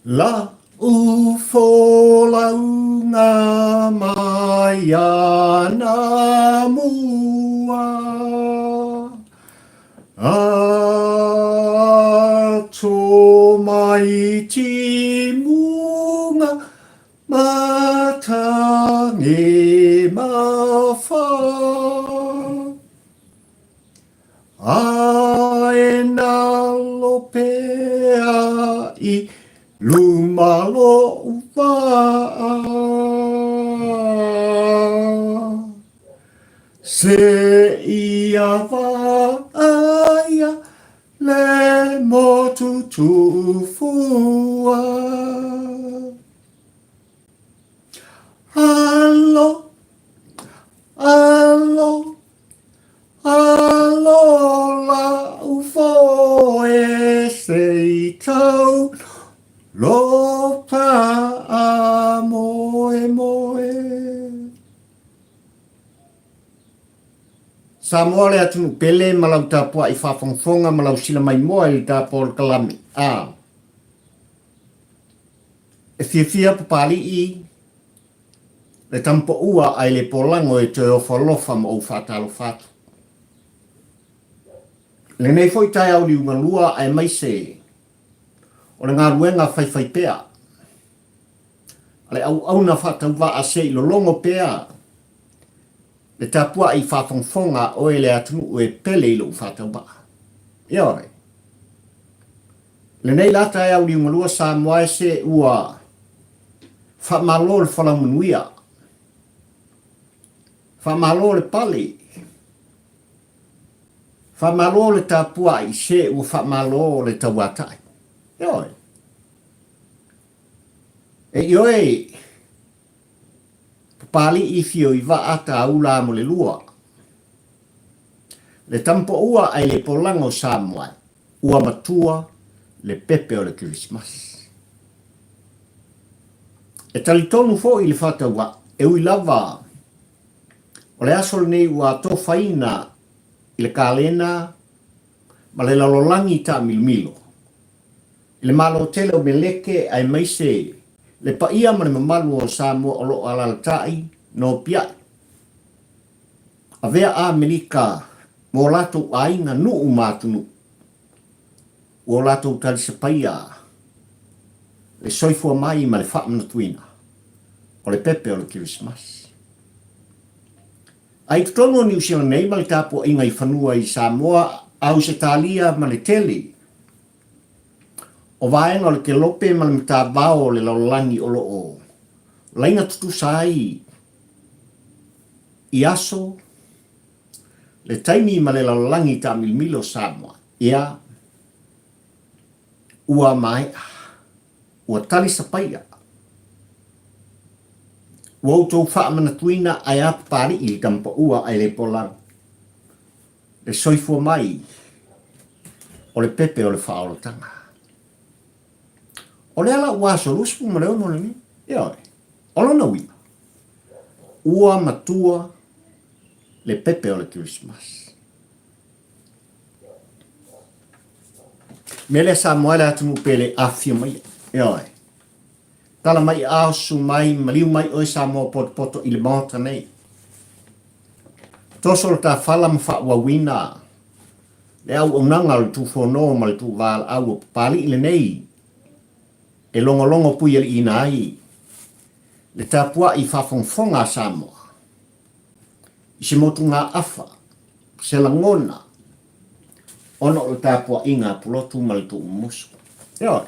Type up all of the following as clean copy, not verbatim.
La'u folauga mai ana mua, Ato mai timuga matangi mawha. Ae nalo pea i luma lo'u vaa. Seia vaaia le motu tuufua. Alo, alo, Alo la'u foe se i tau lo pa'a moemoe. Samoa le atunuu pele ma lau tapua'i faafogafoga ma lau sila maimoa i le tapa o le kalame a e fiafia Papali'i le tamapaua ae le polago e toe ofo alofa ma ou faatalofa atu. Lenei foi taeao liugalua aemaise o le galuega faifaipea a le auauna faatauvaa se i lologo pea le tapuai faafogafoga a oe le atunuu e pele i lou faatauvaa. Ioe. Lenei la taeao liugalua Samoa e se ua Faamalo le folau manuia. Faamalo le pale. Faamalo le tapuai se ua faamalo le tauatai. Ioe. E ioe Papali'i fio i vaa taula mo le lua. Le tamapoua ae le polaga o Samoa ua matua le pepe o le Kerisimasi. E talitonu foi le faatauvaa, e ui lava o le aso lenei ua atofaina i le kalena ma le lalolagi taamilomilo i le Malo tele o Meleke aemaise le paia ma le mamalu o Samoa o lo o alalatai nopiai avea Amerika ma o latou aiga, nuu ma atunuu. Ua o latou talisapaia le soifua mai ma le faamanatuina o le pepe o le Kerisimasi. A i totonu o Niu Sila nei ma le tapuaiga i fanua i Samoa, Ausetalia ma le tele o vaega o le kelope ma le matavao o le lalolagi o lo o laina tutusa ai i aso, le taimi ma le lalolagi taamilomilo o Samoa, ia, ua maea, ua tali sapaia, ua outou faamanatuina ae a Papali'i le tamapaua ae le polau le soifua mai o le pepe o le faaolataga. O lea la ua aso 26 lenei, ioe, o lona uiga, ua matua le pepe o le Kerisimasi. Mea lea Samoa e le atunuu pele afifio mai ioe. Tala mai ao susu mai maliu mai oe Samoa potopoto i le Maota nei. Toso le tafala ma faaauauina le auaunaga o le Tufono ma le Tuuvalaau o Papali'i lenei e logologo puialiiina ai le tapuai faafogafoga a Samoa i se motugaafa, se lagona ona o le tapuaiga a Pulotu ma le Tuumumusu. Ioe.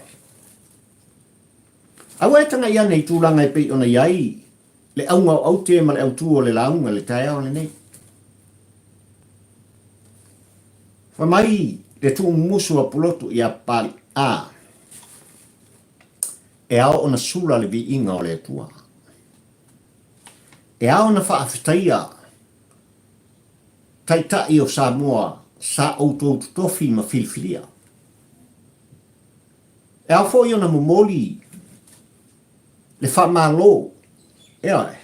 Aua e tagai ane i tulaga e pei ona i ai le auga o aute ma le autū o le lauga i le taeao lenei. Fai mai le tuumumusu a Pulotu iā Papali'i, A, e ao ona sula le viiga o le Atua. E ao ona faafetaia Taitai o Samoa sa outou totofi ma filifilia. E ao foi ona momoli le faamalo, ioe,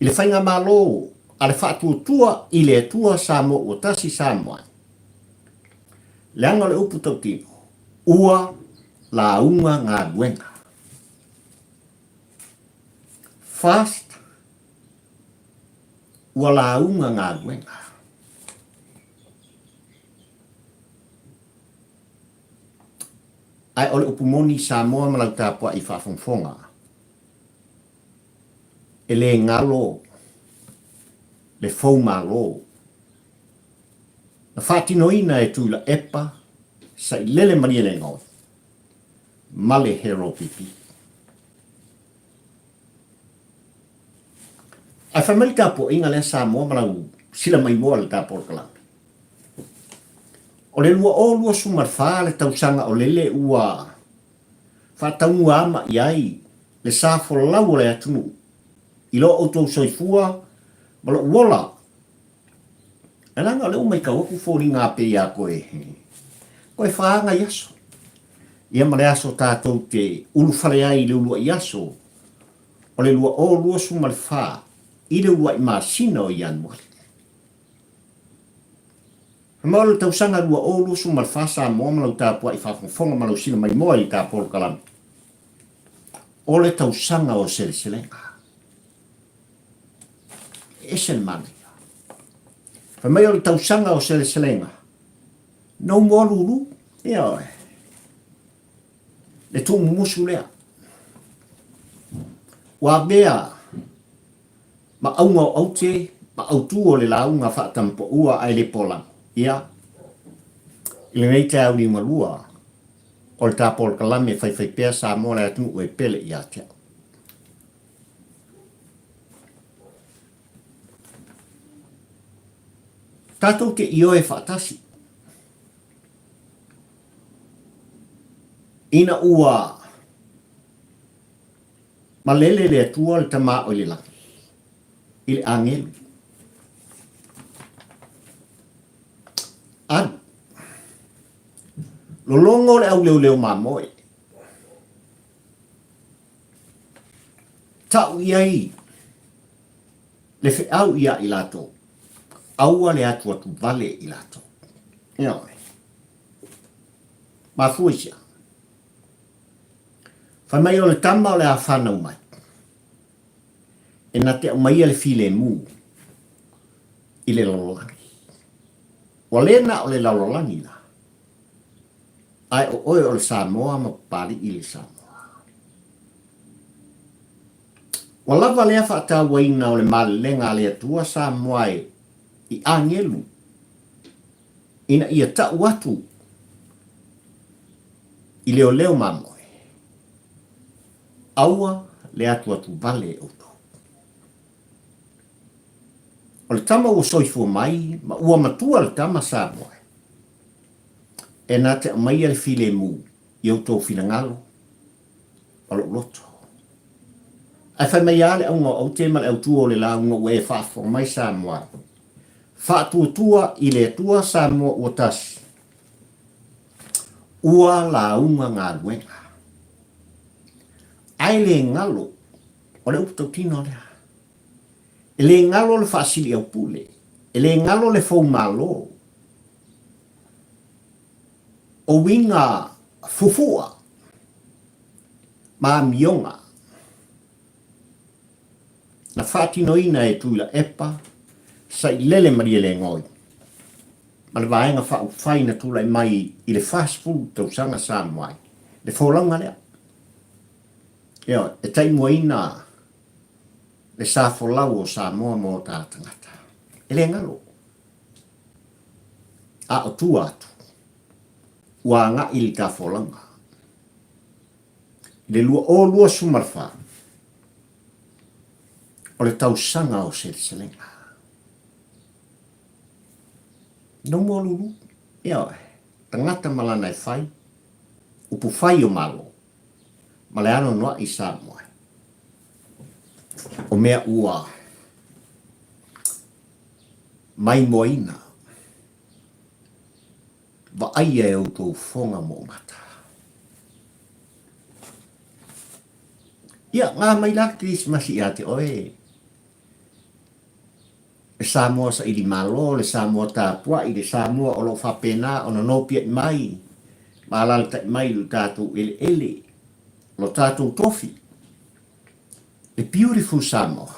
i le Faigamalo a le Faatuatua i le Atua Samoa Ua Tasi Samoa, leaga o le upu tautino, ua. lauga galuega. First, ua lauga galuega. Ae o le upu moni Samoa ma lau tapuai faafogafoga, e le galo le fou malo na faatinoina e Tuilaepa Sailele Malielegaoi ma le Harold Pipi. Ae fai mai le tapuaiga lea Samoa ma lau sila maimoa i le ta polokalame. O le 2024 le tausaga o lele ua faataunuaama i ai le sa folau o le atunuu i lo outou soifua ma lou ola. Ae leaga o lea ua matau atu foliga a pei a toe toe faaga i aso. Ia ma le aso tatou te ulufale ai i le uluai aso o le 2024 i le uluai masina o Ianuari. Ma o le tausaga 2024 Samoa ma lau tapuai faafogafoga ma lau sila maimoa i ta polokalame. O le tausaga o seleselega. E ese le manaia. Fai mai o le tausaga o seleselega. No more lulu. Ioe. Le tuumumusu lea. Ua avea ma auga o aute ma autu o le lauga faatamapaua ae le polago. Ia, i lenei taeao liugalua, o le ta polokalame Faifaipea Samoa le atunuu e pele ia te au. Tatou te ioe faatasi ina ua Malele le Atua le Tama o i le lagi, i le agelu. Alu. Lologo le auleoleo mamoe. Tau i ai le feau ia i latou. Aua le atuatu vale i latou. Ioe. Mafua i se a? Fai mai o le tama o le a fanau mai, e na te aumaia le filemu i le lalolagi. Ua le na o le lalolagi la, ae o oe o le Samoa ma Papali'i le Samoa. Ua lava lea faatauaina o le malelega a le Atua Samoa e i agelu ina ia tau atu i leoleo mamoe, aua le atuatu vale outou. O le tama ua soifua mai ma ua matua le tama Samoa, e na te aumaia le filemu i outou finagalo ma lou loto. Ae fai mai a le auga o aute ma le autu o le lauga ua e faafofoga mai Samoa, Faatuatua i le Atua Samoa ua tasi, ua lauga galuega. Ae le galo, o le upu tautino lea. E le galo le faasiliaupule, e le galo le foumalo, o uiga fufu'a ma amioga. Na faatinoina e Tuilaepa, Sailele Malielegaoi ma le Vaega Faaupufai na tulai mai i le 40 tausaga Samoa ai le folauga lea. Ioe, e taimuaina le sa folau o Samoa mo ta tagata. E le galo. A o tua atu, ua agai i le ta folauga. I le 2024, o le tausaga o seleselega. No more lulu. Ioe, tagata ma lana e fai, upu fai o Malo, ma le anoanoai Samoa. O mea ua maimoaina, vaaia e outou foga moomata. Ia, ngā mai la Kerisimasi ia te oe, le Samoa saili malo, le Samoa tapuai, le Samoa o lo o faapena ona nopiai mai, ma alaalatai mai i lo tatou eleele, lo tatou tofi, the beautiful Samoa.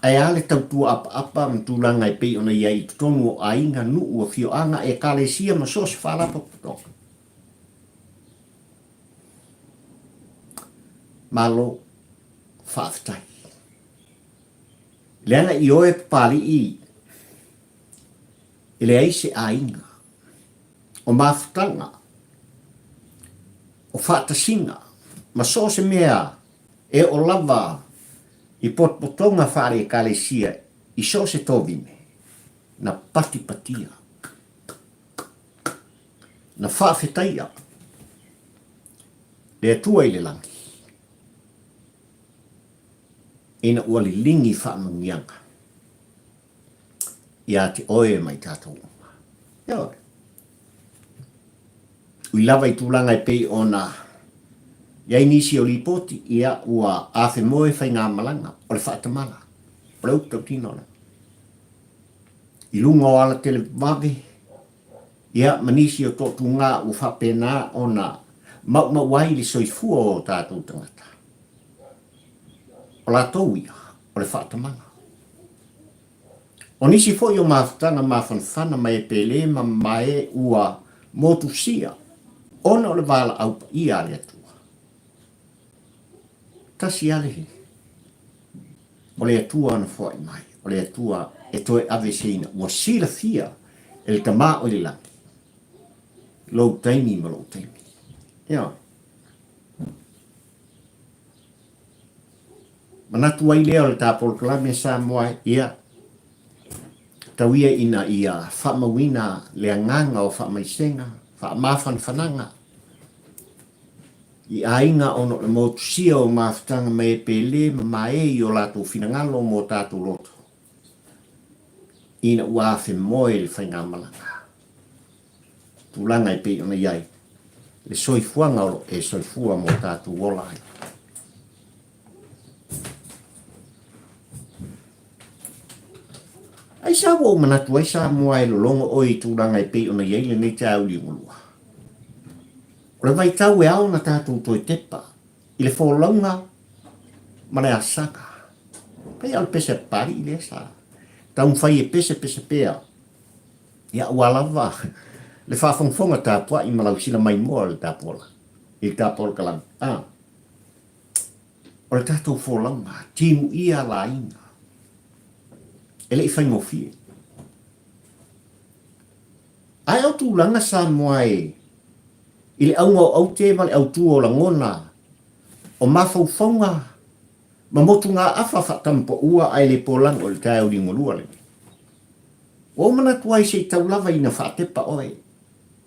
Ae a le tautua apaapa ma tulaga e pei ona i ai i totonu o aiga, nuu, afioaga, ekalesia ma so o se faalapotopotoga? Malo faafetai. Leaga i oe Papalii e leai se aiga, o mafutaga, o faatasiga ma so o se mea e oo lava i potopotoga faale-ekalesia i so o se tovine, na patipatia, na faafetaia le Atua i le lagi ina ua liligi faamanuiaga ia te oe ma i tatou uma. Ioe. Ui lava i tulaga e pei ona i ai nisi o lipoti, ia ua afemoe faigamalaga o le faatamala, o le upu tautino lea. I luga o ala televave, ia ma nisi o toatuga ua faapena ona maumau ai le soifua o tatou tagata. O latou ia, o le faatamala. O nisi foi o mafutaga mafanafana ma e pele ma mamae ua motusia ona o le valaau paia a le Atua. Tasi lava le o le Atua na foai mai, o le Atua e toe aveeseina, ua silafia e le Tama o i le lagi lou taimi ma lou taimi. Ioe. Manatu ai lea o le ta polokalame Samoa, ia, tau ia ina ia faamauina le agaga o faamaisega, faamafanafanaga i aiga ona o le motusia o mafutaga ma e pele ma mae i o latou finagalo mo tatou loto ina ua afemoe le faigamalaga. Tulaga e pei ona i ai le soifuaga o lo o e soifua mo tatou ola ai. Aisea ua ou manatu ai Samoa e lologo oe i tulaga e pei ona i ai lenei taeao liugalua? O le vaitau e ao ona tatou toe tepa i le folauga ma le asaga. Pei lava o le pese a Papalii lea sa taumafai e pesepese pea, ia aua lava le faafogafoga tapuai ma lau sila maimoa i le tapuola, i le tapuolakalame. A. O le tatou folauga, timuia laina, e le i faigofie. Ae o tulaga Samoa e i le auga o aute ma le autu o lagona, o mafaufauga ma motugaafa faatamapaua ae le polago i le taeao liugalua lenei. Ua ou manatu ai se i tau lava ina faatepa oe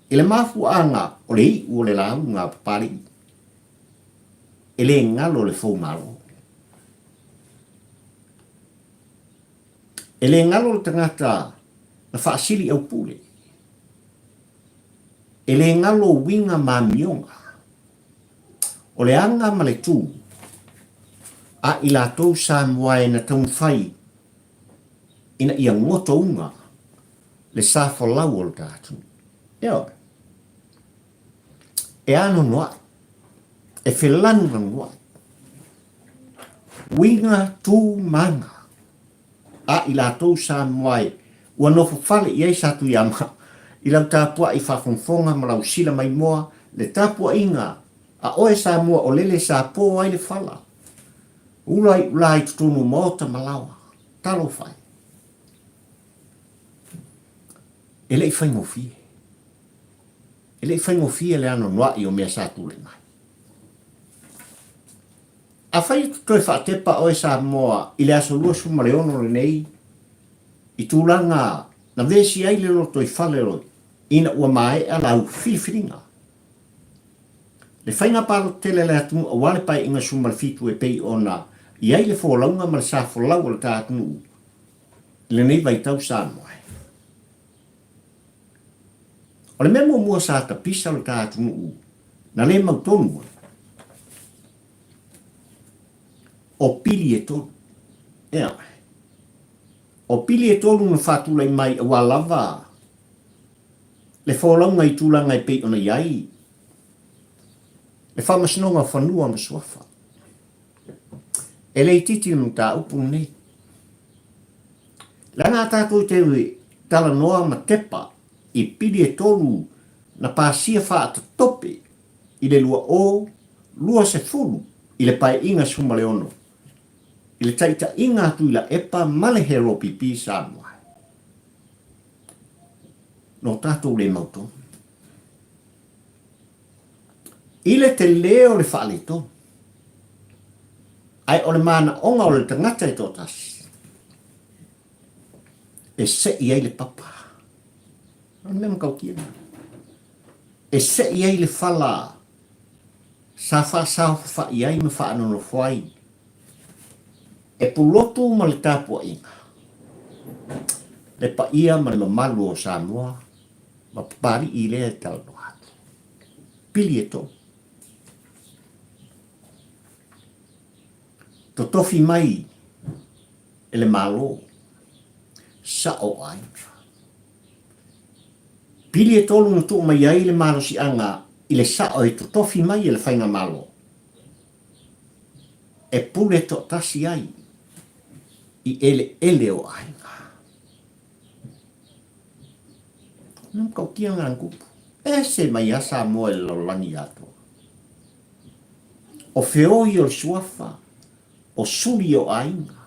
i le mafuaaga o le iu o le lauga a Papalii. E le galo le fou malo. E le galo le tagata na faasili aupule. E le galo uiga ma amioga. O le aga ma le tu a i latou Samoa e na taumafai ina ia gotouga le sa folau o le ta atunuu. Ioe. E anoanoai, e felanulanuai, uiga tu ma aga a i latou Samoa e ua nofo fale i ai Satuiama i lau tapuai faafogafoga ma lau sila maimoa le tapuaiga a oe Samoa o lele sa po ai le fala ula i ula i totonu o maota ma laoa. Talofa e. E le i faigofie. E le i faigofie le anoanoai o mea sa tulai mai. Afai e te toe faatepa oe Samoa i le aso 26 lenei i tulaga na vesi ai le lotoifale ina ua maea lau filifiliga, le faiga palota tele a le atunuu aua le Paeaiga 17 e pei ona i ai le folauga ma le sa folau o le ta atunuu i lenei vaitau Samoa. O le mea muamua sa tapisa lo ta atunuu na le mautonu ai, o pili e tolu. Ea, o pili e tolu na faatulai mai aua lava Le folauga i tulaga e pei ona i ai le Faamasinoga o Fanua ma Suafa. E le itiiti le mataupu lenei. Leaga a tatou te talanoa ma tepa i pili e tolu na pasia faatatope i le 2020 i le Paeaiga 16 i le taitaiga a Tuilaepa ma le HLPP Samoa. No tatou le mautonu. I le telē o le faaletonu, ae o le manaoga o le tagata e toatasi, e se'i ai le papa. O le mea matautia lena. E se'i ai le fala sa faasaofafa'i ai ma faanonofo ai e pulotu ma le tapuaiga, le paia ma le mamalu o Samoa ma Papali'i lea e talanoa atu. Pili e tolu. Totofi mai e le Malo, sa'o o aiga. Pili e tolu na tuu mai ai le malosiaga i le sa'o e totofi mai e le Faigamalo e pule toatasi ai i eleele o aiga. Na matautia lena tupu. Ese mai lava Samoa i le lalolagi atoa. O feoi o le suafa, o suli o aiga,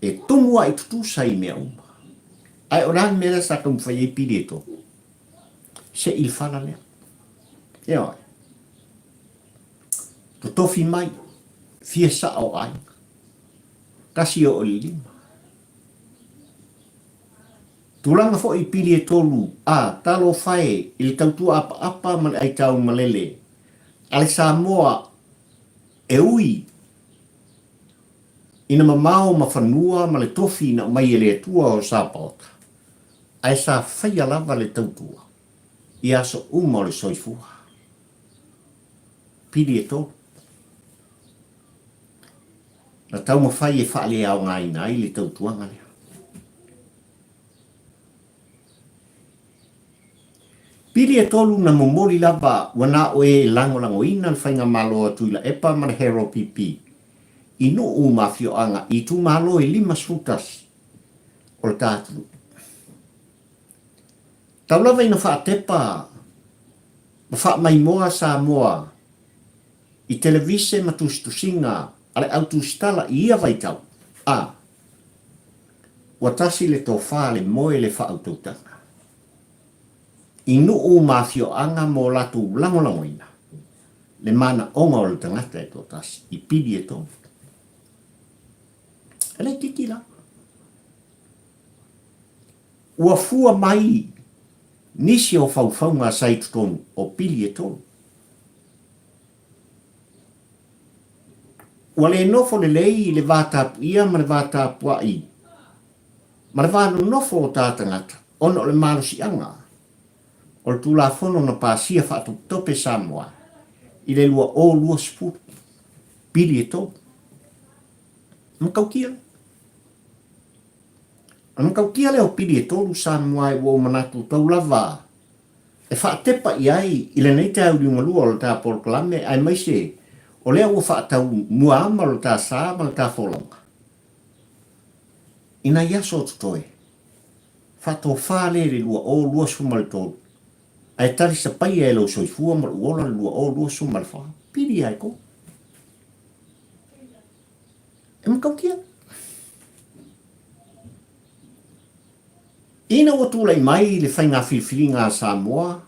e tumu ai tutusa i mea uma. Ae o le a le mea lea sa taumafai ai pili e tolu? Se i le fala lea. Ioe. Totofi mai, fia sao o aiga. Tasi oo i le lima. Tulaga foi i pili e tolu, a, talofa e, i le tautua apaapa ma le aitau malele a le Samoa e ui ina mamao ma fanua ma le tofi na aumai e le Atua o Sapaota, ae sa faia lava le tautua i aso uma o le soifua. Pili e tolu. Na taumafai e faaleaogaina ai le tautuaga lea. Pili e tolu na momoli lava ua na o e lagolagoina le Faigamalo a Tuilaepa ma le HLPP i nuu ma afioaga i itumalo e 51 o le ta atunuu. Tau lava ina faatepa ma faamaimoa Samoa i televise ma tusitusiga a le au tusitala i ia vaitau, a ua tasi le tofa le moe le faautautaga i nuu ma afioaga mo latou lagolagoina le manaoga o le tagata e toatasi i pili e tolu. E le itiiti la. Ua fua mai nisi o faufauga sa i totonu o pili e tolu. Ua le nofo lelei le va tapuia ma le va tapuai ma le va nonofo o ta tagata ona o le malosiaga o le Tulafono na pasia faatopetope Samoa i le 2020, pili e tolu. Matautia lea. O le matautia lea o pili e tolu Samoa ua ou manatu tau lava e faatepa i ai i lenei taeao liugalua o le ta polokalame aemaise o lea ua faatau muaama lo ta sa ma le ta folauga. I nai aso o totoe, faatofa lea i le 2023, ae tali sapaia e lou soifua ma lou ola le 2024. Pili ia e kou. E matautia. Ina ua tulai mai le faiga filifiliga a Samoa,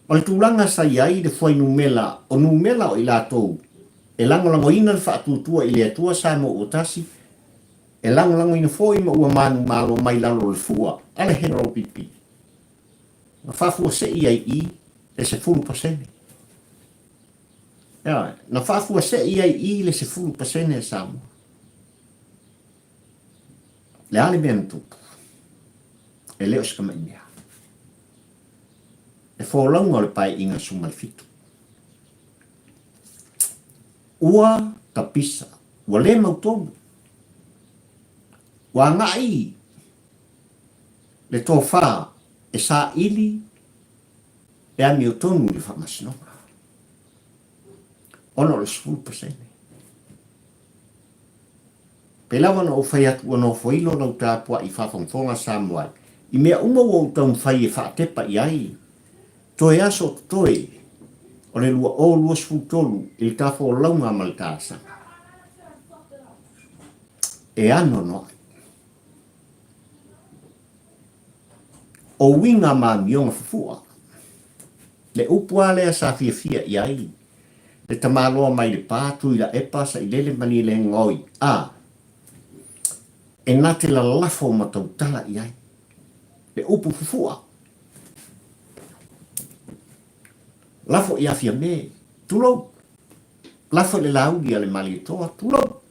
o le tulaga sa i ai le fuainumela o numela o i latou e lagolagoina le faatuatua i le Atua Samoa ua tasi, e lagolagoina foi ma ua manumalo mai lalo o le fua a le HLPP, na faafuasei ai i le 10%. Ioe, na faafuasei ai i le 10% a Samoa. Le a le mea na tupu? E le o se tamai mea. Le folauga o le Paeaiga 17. Ua tapisa, ua le mautonu. Ua agai. Le tofa e saili le amiotonu i le faamasinoga, ona o le 10%. Pei lava ona ou fai atu ua nofoilo lau tapuai faafogafoga Samoa i mea uma ua ou taumafai e faatepa i ai toe aso o totoe o le 2023 i le tafolauga ma le talosaga. E anoanoai. O uiga ma amioga fufua. Le upu a lea sa fiafia i ai le tamaloa mai Lepa, Tuilaepa, Sailele ma Nilegoi, a e na te lalafo ma tautala i ai le upu fufua. Lafo i Afiame, tulou. Lafo i le Laauli a le Malietoa, tulou.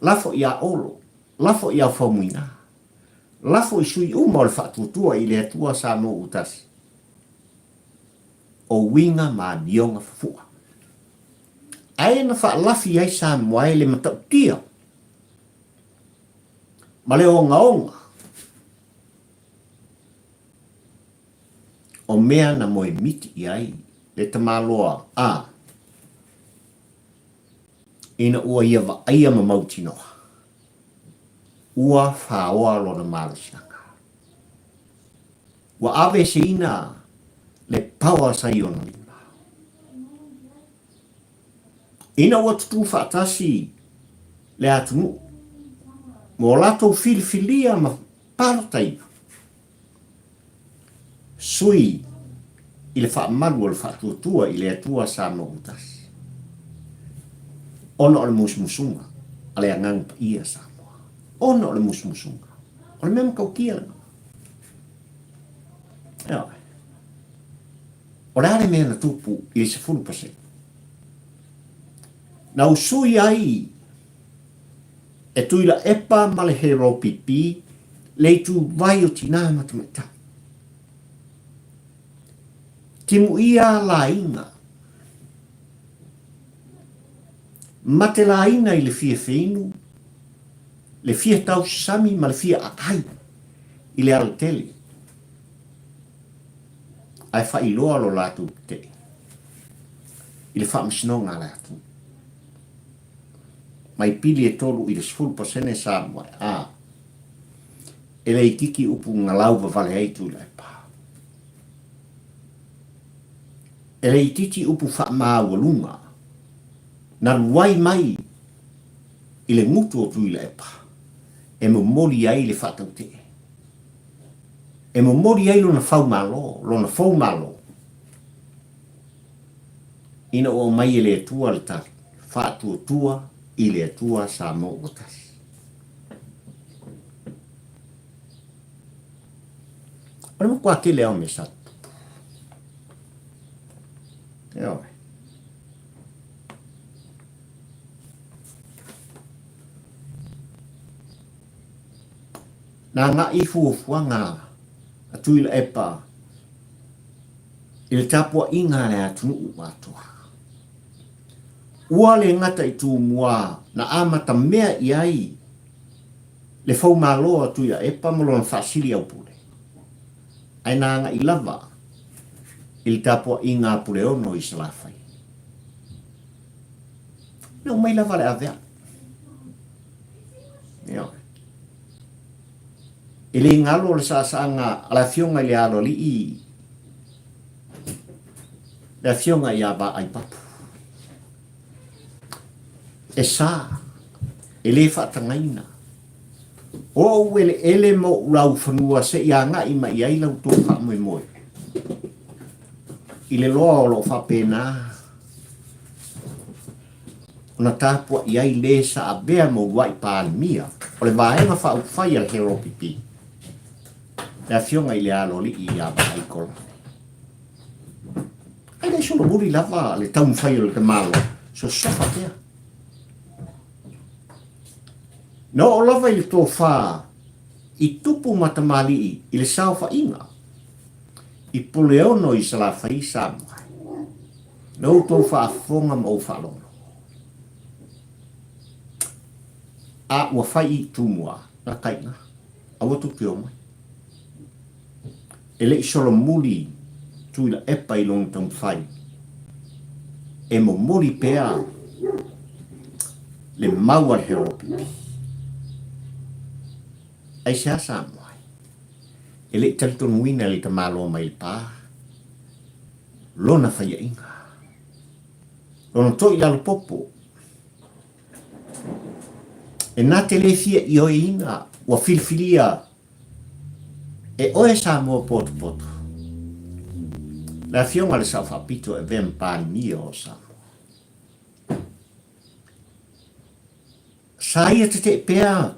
Lafo iā Olo, lafo iā Faumuina, lafo i sui uma o le Faatuatua i le Atua Samoa ua tasi, o uiga ma amioga fufua. Ae na faalafi ai Samoa e le matautia ma le ogaoga o mea na moemiti i ai le tamaloa a Ina ua ia vaaia ma mautinoa, ua faoa lona malosiaga. Ua aveeseina le paoa sa i ona lima. Ina ua tutū faatasi le atunuu mo latou filifilia ma palotaina, Sui i le faamalu o le faatuatua i le Atua Samoa ua tasi, ona o le musumusuga a le Agaga Paia Samoa. Ona o le musumusuga. O le mea matautia lena. Ioe. O le a le mea na tupu i le 10%? Na usui ai e Tuilaepa ma le Heropipi le ituvai o tinā ma tamaitai. Timuia lāina. Mate lāina i le fia feinu, le fia tausami ma le fia aai i le alatele, ae faailoa lo latou tetee i le faamasinoga a le atunuu. Mai pili e 3 i le 10% Samoa a e le itiiti upu galau vavale ai Tuilaepa. E le itiiti upu faamaualuga na luai mai i le gutu o Tuilaepa e momoli ai le faatautee, e momoli ai lona faumalo, lona foumalo, ina ua aumai e le Atua le tali, Faatuatua i le Atua Samoa ua tasi. O le matua tele lava o mea sa tutupu. Ioe. Na agai fuafuaga a Tuilaepa i le tapuaiga a le atunuu atoa. Ua le gata i Tumua na amatamea i ai le foumalo a Tuilaepa ma lona faasili aupule, ae na agai lava i le tapuaiga a Puleono i Salafai. Na aumai lava le aveaʻe. Ioe. E le galo le saasaaga a le Afioga i le Aloalii, le Afioga ia Vaaipapu. E sa, e le faatagaina. O ou eleele ma ou laufanua se i agai mai ai la outou faamoemoe. I le loa o lo o faapena ona tapuai ai le sa avea ma uluai Palemia o le Vaega Faaupufai a le HRPP, le Afioga i le Aloalii ia Vaaikola. Ai le solomuli lava le taumafai o le tamaloa, sosofa pea. Na oo lava i le tofa i tupu ma tamalii i le saofaiga i Puleono i Salafai, Samoa. Na outou faafofoga ma ou faalogologo. A ua fai i Tumua, na taiga, aua tou te omai. E le i solomuli Tuilaepa i lona taumafai e momoli pea le mau a le Heolopipi. Aisea Samoa ai? E le i talitonuina e le tamaloa mai le pa lona faiaiga, lona toilalopopo. E na te le fia ioeina ua filifilia e oe Samoa potopoto, le Afioga i le Sao Faapito e avea ma Palemia o Samoa. Sa ia tetee pea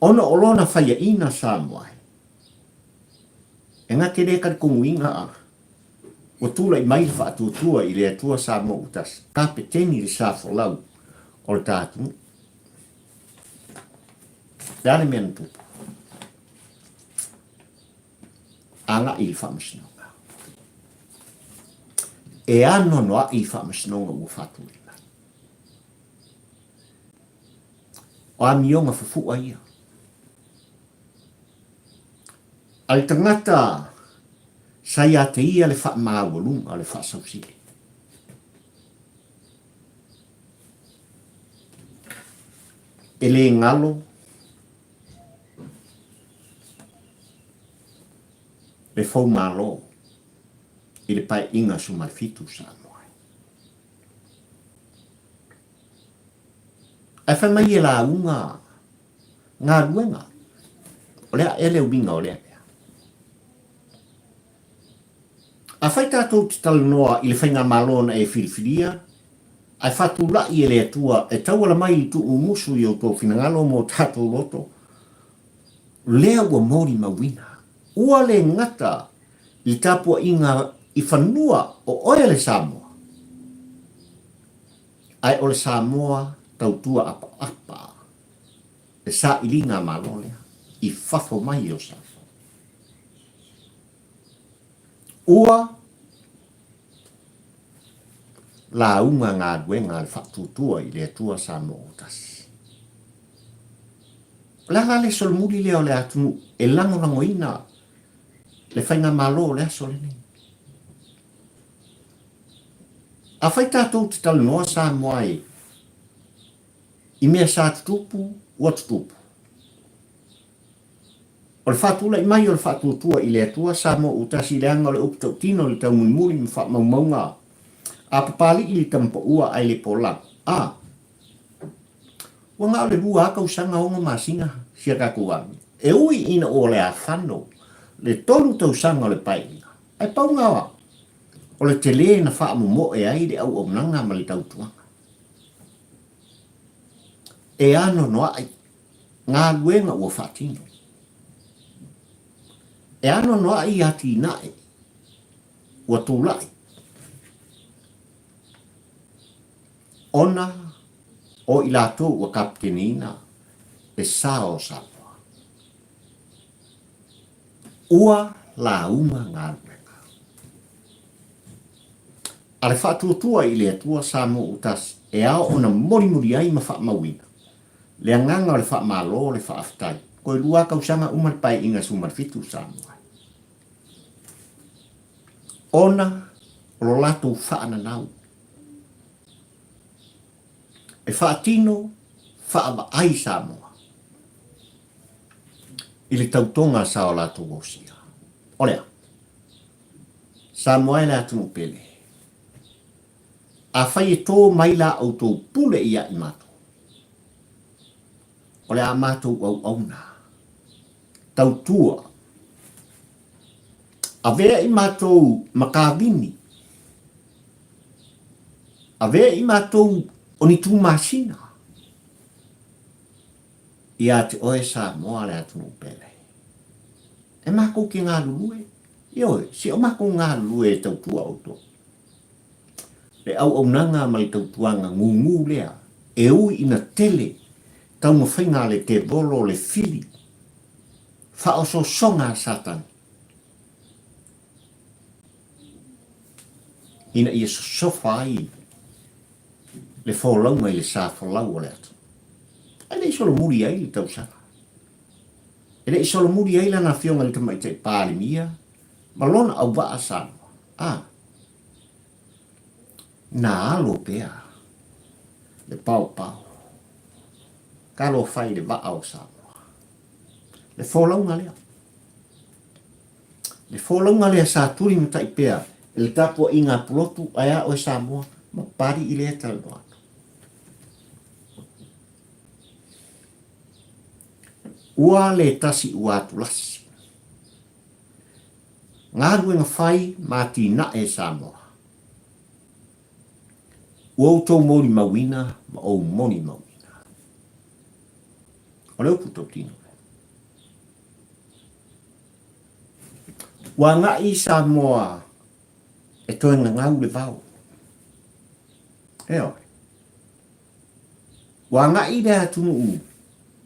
ona o lona faiaina Samoa ai. E na te le talitonuina ua tulai mai le faatuatua i le Atua Samoa ua tasi, kapeteni le sa folau o le ta atunuu. Le a le mea na tupu? Agai i le faamasinoga. E anoanoai i faamasinoga ua faatulai mai. O amioga fufua ia. A le tagata sa ia te ia le faamaualuga o le faasausili. E le galo le foumalo i le paeaiga 17 Samoa. Ae fai mai e lauga galuega, o le a ea le uiga o lea mea? Afai tatou te talanoa i le faigamalo na e filifilia, ae faatulai e le Atua e tauala mai i le tuumumusu i outou finagalo ma o tatou loto, lea ua molimauina, ua le gata i le tapuaiga i fanua o oe le Samoa, ae o le Samoa tautua apaapa, le sailiga Malo lea i fafo mai o Samoa. Ua lauga galuega a le faatuatua i le Atua Samoa ua tasi. O le a la le solomuli lea o le atunuu e lagolagoina le faigamalo o le aso lenei? Afai tatou te talanoa Samoa e i mea sa tutupu, ua tutupu. O le faatulai mai o le faatuatua i le Atua, Samoa ua tasi leaga o le upu tautino i le taumulimuli ma faamaumauga a Papalii le tamapaua ae le polau. A. Ua na o le lua a tausaga ono masina si a tatou amio. E ui ina ua le afano le tolu tausaga o le paeaiga, ae pau na o le tele na faamomoe ai le auaunaga ma le tautuaga. E anoanoai galuega ua faatino. E anoanoai atinae ua tulai ona o i latou ua kapeteneina le sa o Samoa. Ua lauga galuega a le faatuatua i le Atua Samoa ua tasi e ao ona molimoli ai ma faamauina Le agaga o le faamalo, le faafetai. Toe lua tausaga uma le Paeaiga 17 Samoa. Ona o lo latou faananau e faatino faavaai Samoa i le tautoga sa o latou osia. O le a? Samoa e le atunuu pele. Afai e tō mai la outou pule ia i matou, o le a matou auauna, tautua, avea i matou ma kavini, avea i matou o ni tūmasina, ia te oe Samoa le atunuu pele. E makou ke galulue, ioe, si o makou galulue e tautua outou. Le auaunaga ma le tautuaga gūgū lea e ui ina tele taumafaiga a le tevolo le fili faaosoosoga a Satani ina ia sosofa ai le folauga i le sa folau o le atunuu. Ae le i solomuli ai le tausaga. E le i solomuli ai lana afioga i le Tamaitai Palemia ma lona auvaa Samoa, a na alo pea le paopao talofa i le vaa o Samoa. Le folauga lea. Le folauga lea sa tulimatai pea e le tapuaiga a Pulotu ae a oe Samoa ma Papalii lea e talanoa atu. Ua le tasi ua atulasi. Galuega fai ma atinae e Samoa. Ua outou molimauina ma ou molimauina. O le upu tautino lea. Ua agai Samoa e toe gagau le vao. Ioe. Ua agai le atunuu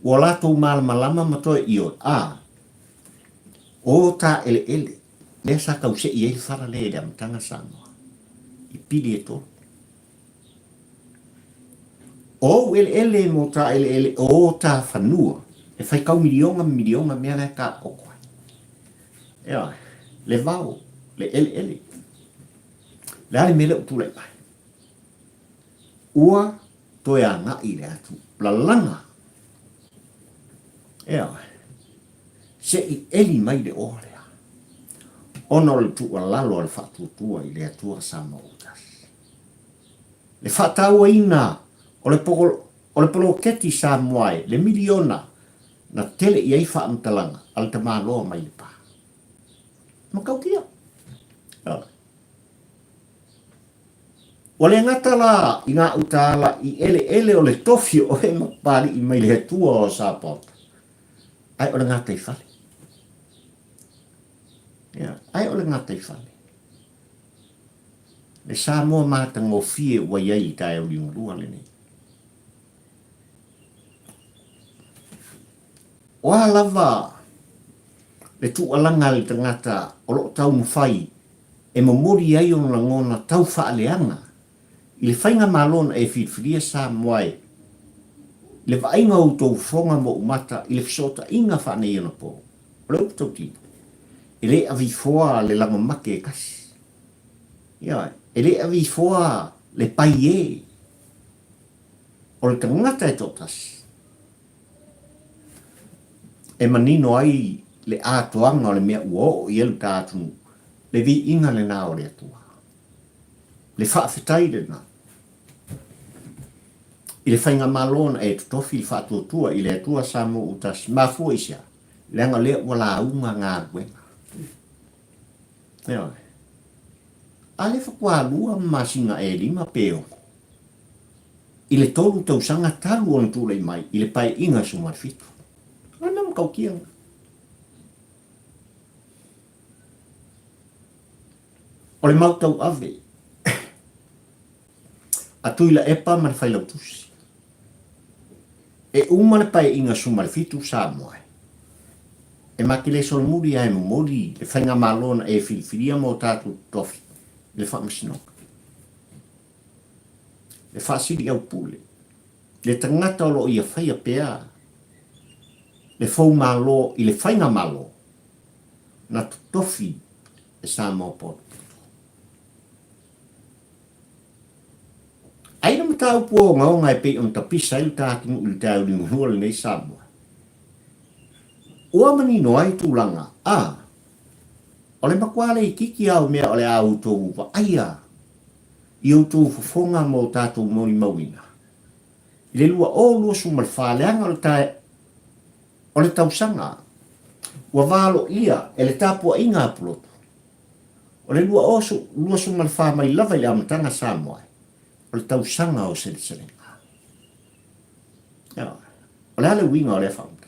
ua latou malamalama ma toe ioe, a o ta eleele lea sa tausei ai le fala lea i le amataga Samoa i pili e tolu. O ou eleele mo ta eleele, o ta fanua, e faitau miliona ma miliona mea la e taoto ai. Ioe, le vao, le eleele. Le a le mea lea ua tulai mai? Ua toe agai le atu lalaga. Ioe. Se i eli mai le oa lea. Ona o le tuualalo a le faatuatua i le Atua Samoa Autasi. Le faatauaina o le, o le poloketi Samoa e le miliona na tele i ai faamatalaga a le tamaloa mai Lepa. Matautia. Ioe. Ua le gata la i ngā utaala i eleele o le tofi o oe ma Papali'i mai le Atua o Sapaota, ae o le gataifale. Ia, ae o le gataifale. Le Samoa matagofie ua i ai i taeao liugalua lenei. O a lava le tuualaga a le tagata o lo o taumafai e momoli ai ona lagona tau faaleaga i le faigamalo na e filifilia Samoa e i le vaaiga o outou fofoga ma ou mata i le fesootaiga faaneionapo, o le upu tautino, e le avifoa le lagomake e tasi. Ioe, e le avifoa le paiē o le tagata e toatasi. E manino ai le atoaga o le mea ua oo i ai lo ta atunuu, le viiga lena o le Atua, le faafetai lena i le faigamalo na e totofi le faatuatua i le Atua Samoa Utasi. Mafua i se a? Leaga o lea ua lauga galuega. Ioe. A lea faatoa lua masina e lima pe ono i le tolu tausaga talu ona tulai mai i le Paeaiga 17. O le mea matautia lena. O le mau tauave a Tuilaepa ma le Failautusi. E uma le Paeaiga 17 Samoa e ma te le solomuli ae momoli le faigamalo na e filifilia mo tatou totofi i le Faamasinoga. Le faasili aupule, le tagata o lo o ia faia pea le foumalo i le faigamalo na totofi e Samoa Potopoto. Ai le mataupu ogaoga e pei ona tapisa ai le ta atunuu i le taeao liugalua lenei Samoa. Ua manino ai tulaga, a, o le matua le itiiti a o mea o le a outou vaaia i outou fofoga ma o tatou molimauina i le 2024 leaga o le tae, o le tausaga ua valoia e le tapuaiga a Pulotu. O le 2024 mai lava i le amataga Samoa, o le tausaga o seleselega. O le a le uiga o lea faamatalaga?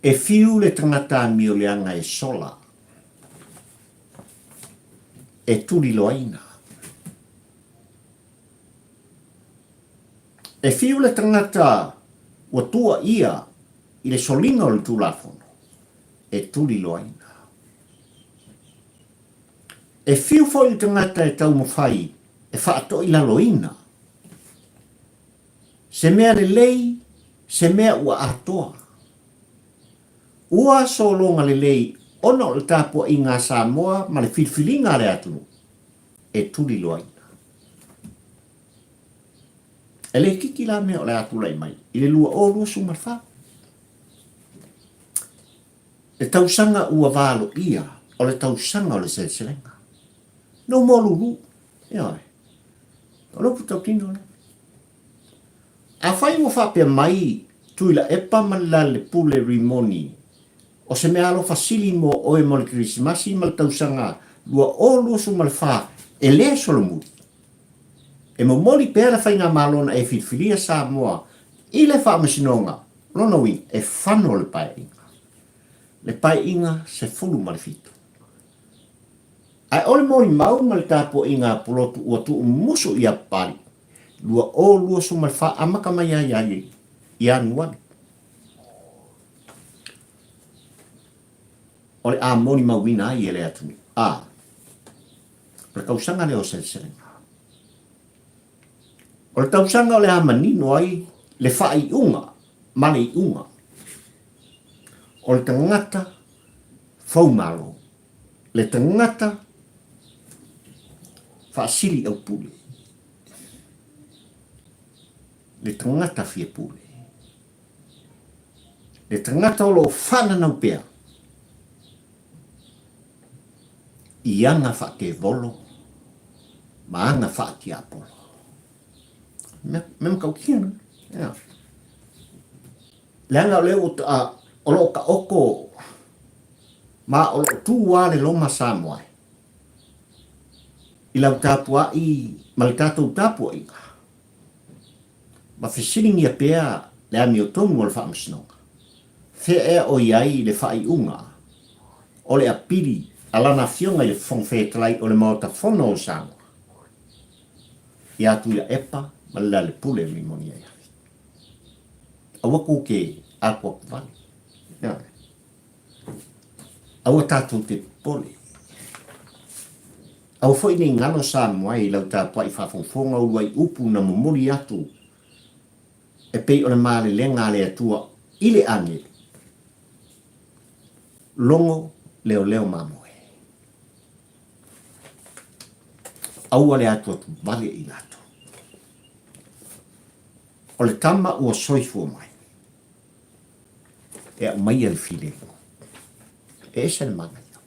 E fiu le tagata amioleaga e sola, e tuliloaina. E fiu le tagata ua tuuaia i le soliga o le Tulafono, e tuliloaina. E fiu foi le tagata e taumafai e faatoilaloina. Se mea lelei, se mea ua atoa. Ua sologa lelei ona o le tapuaiga a Samoa ma le filifiliga a le atunuu e tuliloaina. E le kiki la mea o le a tulai mai i le 2024. Le tausaga ua valoia o le tausaga o le seleselega. No more lulu. Ioe. O le upu tautino lea. Afai ua faapea mai Tuilaepa ma le Lalelepule Rimoni, o se mea alofa sili mo oe mo le Kerisimasi ma le tausaga 2024 e le solomuli. E momoli pea le Faigamalo na e filifilia Samoa i le Faamasinoga, lona uiga, e fano le Paeaiga. Le Paeaiga 17. Ae o le molimau ma le tapuaiga a Pulotu ua tuumusu i Apali 2024 amata mai ai ia Ianuari. O le a molimauina ai e le atunuu, a o le tausaga lea o seleselega. O le tausaga o le a manino ai le faaiuga ma le iuga o le tagata foumalo, le tagata faasili aupule, le tagata fia pule, le tagata o lo o faananau pea i aga faatevolo ma aga faatiapolo. Mea, mea matautia na. Yeah. Leaga o lea ua, o lo o taoto ma o lo o tu lava le loma Samoa i lau tapuai ma le tatou tapuaiga ma fesiligia pea le amiotonu o le Faamasinoga, fea ea o i ai le faaiuga o le apili a Lana Afioga i le Fofoga Fetalai o le Maota Fono o Samoa ia Tuilaepa ma le Lalepule Rimoni-Aiafi. Aua kou te akuaku wale. Ioe. Aua tatou te popole. Aua foi nei ngalo Samoa i lau tapuai faafogafoga uluai upu na momoli atu e pei o le malelega a le Atua i le agelu. Logo leoleo mamoe. Aua le atuatu vale i latou. O le tama ua soifua mai, e aumaia le filemu. E ese le manaia.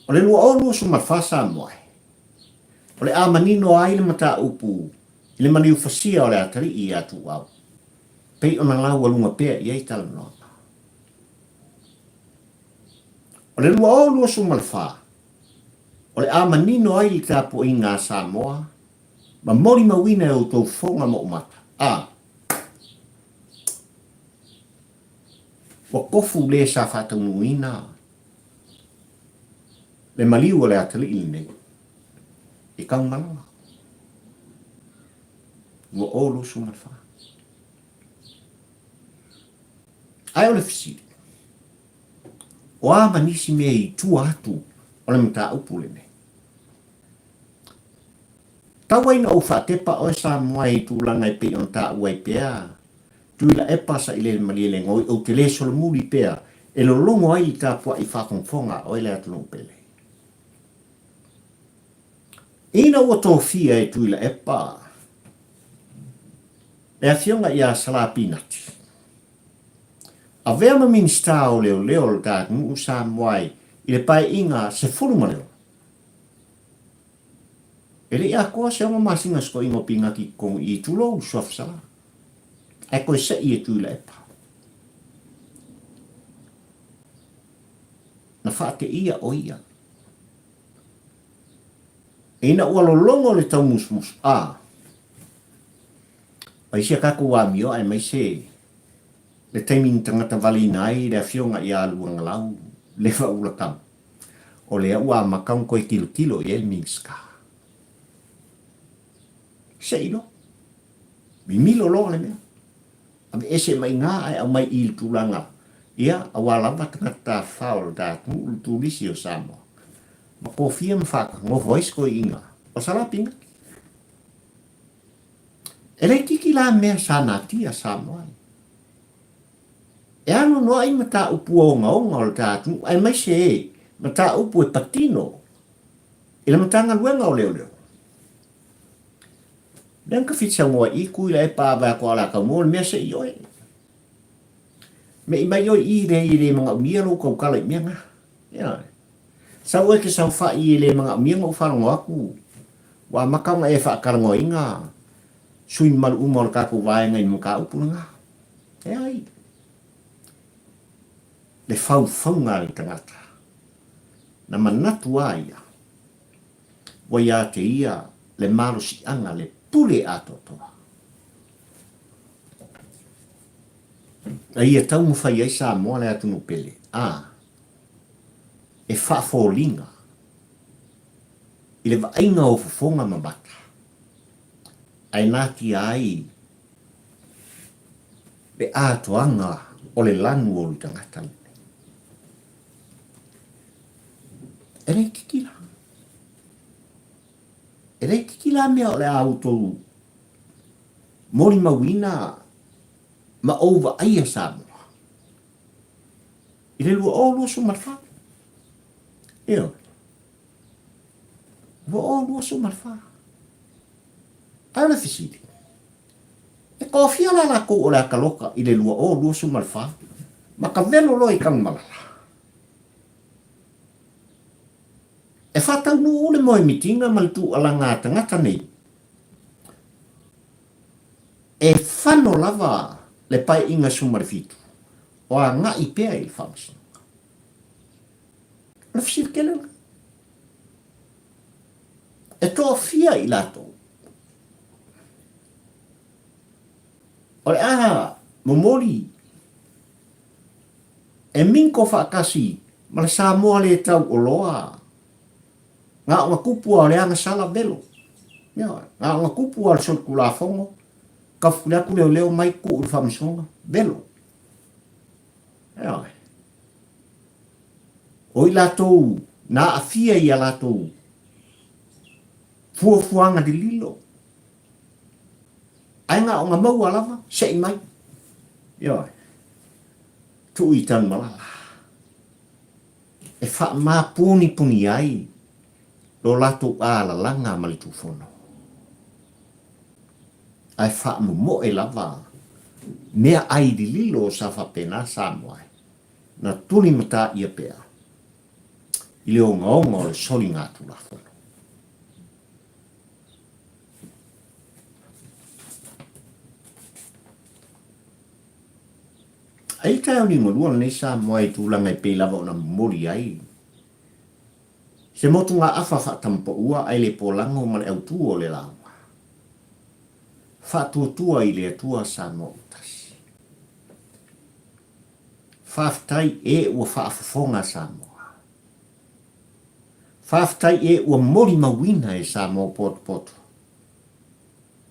O le 2024 Samoa, o le a manino ai le mataupu i le maliu fasia o le atalii ia Tuuau, pei ona laualuga pea i ai talanoaga. O le 2024, O le a manino ai le tapuaiga a Samoa ma molimauina e outou fofoga ma ou mata, a ua kofu le sa faataunuuina le maliu o le atalii lenei i Tanumalala 2024. Ae o le fesili, O a ma nisi mea i tua atu o le mataupu lenei? Tau ai na ou faatepa oe Samoa i tulaga e pei ona taua ai pea, Tuilaepa sailele malie le goi ou te le solomuli pea e lologo ai le tapuai faafogafoga a oe le atunuu pele. Ina ua tofia e Tuilaepa le afioga ia Salā Pinati, Avea ma Minisita o Leoleo o le Tatunuu Samoa i le Paeaiga 16. E le i atoa se ono masina sikoiga o Pinati i totonu i i tulou Suafa Salā, ae toe se'i e Tuilaepa. Na faateia o ia. Ina ua lologo le taumusumusu, a Aisi a tatou amio aemaise le taimi na tagata valeina ai le afioga ia Luagalau Lefa Ulatau, o lea ua amata ona toe tilotilo i ai le Minisita. Se i loa. Mimilo loa le mea. Aveese mai i ina ae aumai i le tulaga, ia, aua lava tagata tafafao o le ta atunuu, le turisi o Samoa. Ma kofia ma faatagofo ai se toeaina o Salapina. E le itiiti la mea sa natia Samoa ai. E anoanoai mataupu ogaoga o le ta atunuu aemaise e mataupu e patino i le Matagaluega o Leoleo. Lea na tafiti saunoa i i kui la e pa vae atu a o le a taunuu le mea se i oe. Me'i mai oe i i leai e le manaomia lou tautala i mea na. Ioe. Sau oe e te saofai e le manaomia ona ou faalogo atu ua amata ona e faatalanoaina sui mamalu uma o le tatou vaega i le mataupu lena. Leai. Le faufauga a le tagata na manatu a ia ua ia te ia le malosiaga le pule atoatoa. A ia taumafai ai Samoa le atunuu pele, a e faafoliga i le vaaiga o fofoga ma mata, ae natia ai le atoaga o le lanu o le tagata lenei. E le itiiti la. E le itiiti la mea o le a outou molimauina ma ou vaaia Samoa i le 2024. Ioe. 2024. Ae o le fesili, e toafia la latou o le a taloka i le 2024 ma ka velo loa i Tanumalala? E faataunuu le moemitiga ma le tuualaga a tagata nei, e fano lava le Paeaiga 17 o agai pea i le Faamasinoga. O le fesili tele lena. E toafia i latou o le a momoli e minko faatasi ma le Samoa le tau oloa na ona tupu lava o le agasala velo. Ioe, na ona tupu lava o le solitulafono, tafuli atu leoleo mai tuu i le faamasinoga, velo. Ioe. O i latou na aafia i a latou fuafuaga lililo, ae na ona maua lava, sei mai. Ioe. Tuu i Tanumalala. E faamapunipuni ai lo latou alalaga ma le Tufono. Ae faamomoe lava meaai lililo sa faapena Samoa e na tulimatā ʻia pea i le ogaoga o le soligatulafono. Ai le taeao liugalua lenei Samoa i tulaga e pei lava ona momoli ai se motugaafa faatamapaua ae le polago ma le autū o le lauga. Faatuatua i le Atua Samoa ua tasi. Faafetai e ua faafofoga Samoa. Faafetai e ua molimauina e Samoa potopoto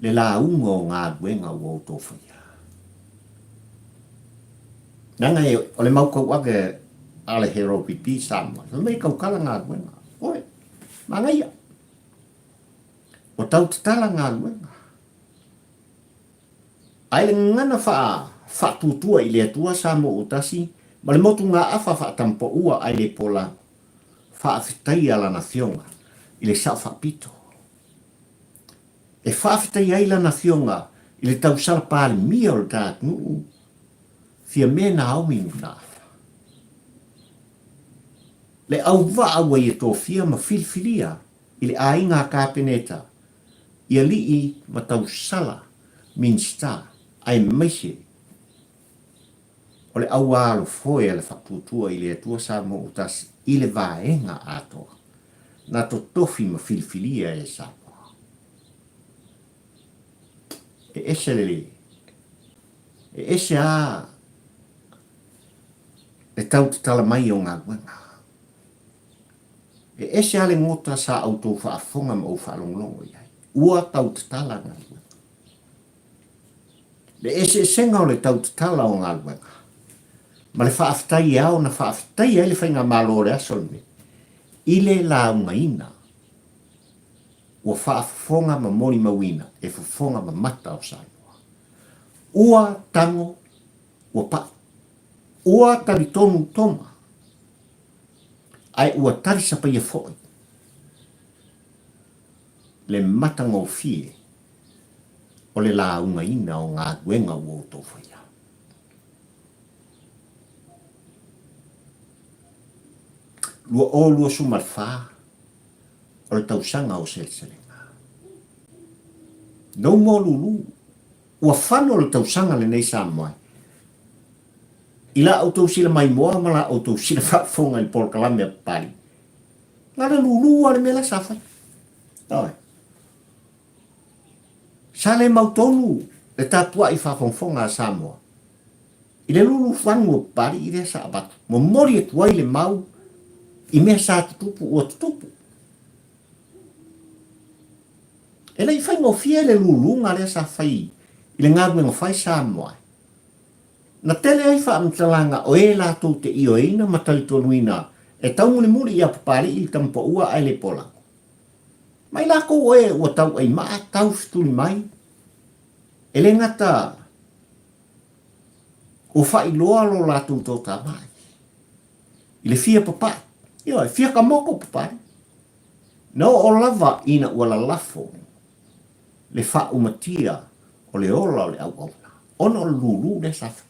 le lauga o galuega ua outou faia. Leaga e, o le mau tauave a le Herald PP Samoa, fai mai e tautala galuega. Oi, manaia. Ua tau tatala galuega. Ae le gagana faa, faatuatua i le Atua Samoa ua tasi, ma le motugaafa faatampaua ae le pola, faafetaia Lana Afioga i le Sao Faapito. E faafetaia ai Lana Afioga i le tausala Palemia o le ta atunuu, Fiame Naomi Mutaafa. Le auvaa ua ia tofia ma filifilia i le aiga a Kapeneta i alii ma tausala Minisita aemaise o le aualofoe a le Faatuatua i le Atua Samoa ua tasi i le vaega atoa na totofi ma filifilia e Samoa. E ese le e ese a le tau tatala mai o galuega. E ese lava le gota sa outou faafofoga ma ou faalogologo i ai. Ua tau tatala galuega. Le eseesega o le tau tatala o galuega ma le faafetai e ao ona faafetaia ai le Faigamalo o le aso lenei i le laugaina. Ua faafofoga ma molimauina e fofoga mamata o Samoa. Ua tago, ua pai. Ua talitonu Toma, ae ua talisapaia foi le matagofie o le laugaina o galuega ua outou faia. 2024 o le tausaga o seleselega. No more lulu. Ua fano le tausaga lenei Samoa i la outou sila maimoa ma la outou sila faafofoga i le polokalame a Papalii. Na le lulu lava le mea la sa fai. Oi. Sa le mautonu le tapuai faafogafoga a Samoa i le lulu fanu o Papalii lea sa avatu, momoli atu ai le mau i mea sa tutupu ua tutupu. E le i faigofie le luluga lea sa fai i le galuega fai Samoa. Na tele ai faamatalaga o e latou te ioeina ma talitonuina e taumulimuli ia Papalii le tamapaua ae le polago. Mai lakou o e ua tauaimaa tau fetuli mai, e le gata ua faailoa lo latou toatamai i le fia papai, ioe, fia kamoko Papalii. Na oo lava ina ua lalafo le faaumatia o le ola o le auauna, ona o le lulu lea sa fai.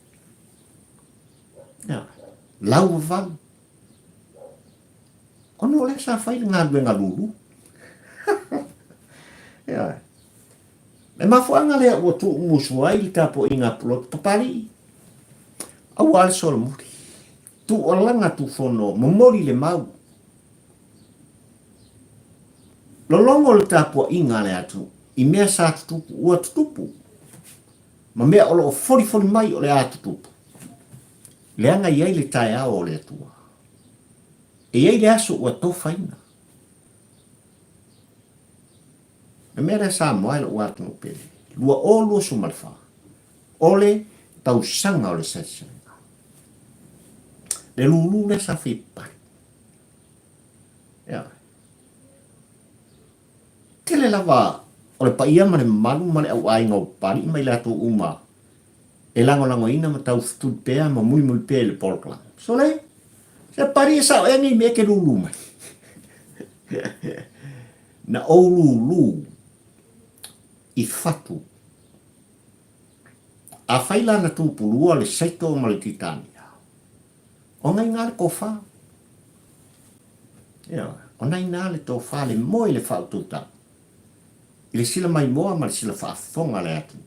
Ioe, lauvalu. Ona o lea sa fai le galuega lulu. Ioe. Le mafuaaga lea ua tuumusu ai le tapuaiga a Pulotu Papalii, aua le solomuli, tuualaga tufono, momoli le mau. Lologo le tapuaiga a le atunuu i mea sa tutupu ua tutupu, ma mea o lo o folifoli mai o le a tutupu, leaga e i ai le taeao o le Atua. E i ai le aso ua tofaina. Le mea lea Samoa e lou atunuu pele, 2024, o le tausaga o le seleselega. Le lulu lea sa fai papali. Ia. Tele lava o le paia ma le mamalu ma le auaiga o Papalii ma i latou uma e lagolagoina ma taufetuli pea ma mulimuli pea i le polokalame. Sole, se Papalii e sao ea nei mea e te lulu mai? Na ou lulu i fatu. Afai la na tupulua le Saito ma le Titania, ona inā le tofa. Ioe, ona inā le tofa, le moe le faautautaga i le sila maimoa ma le sila faafofoga a le atunuu,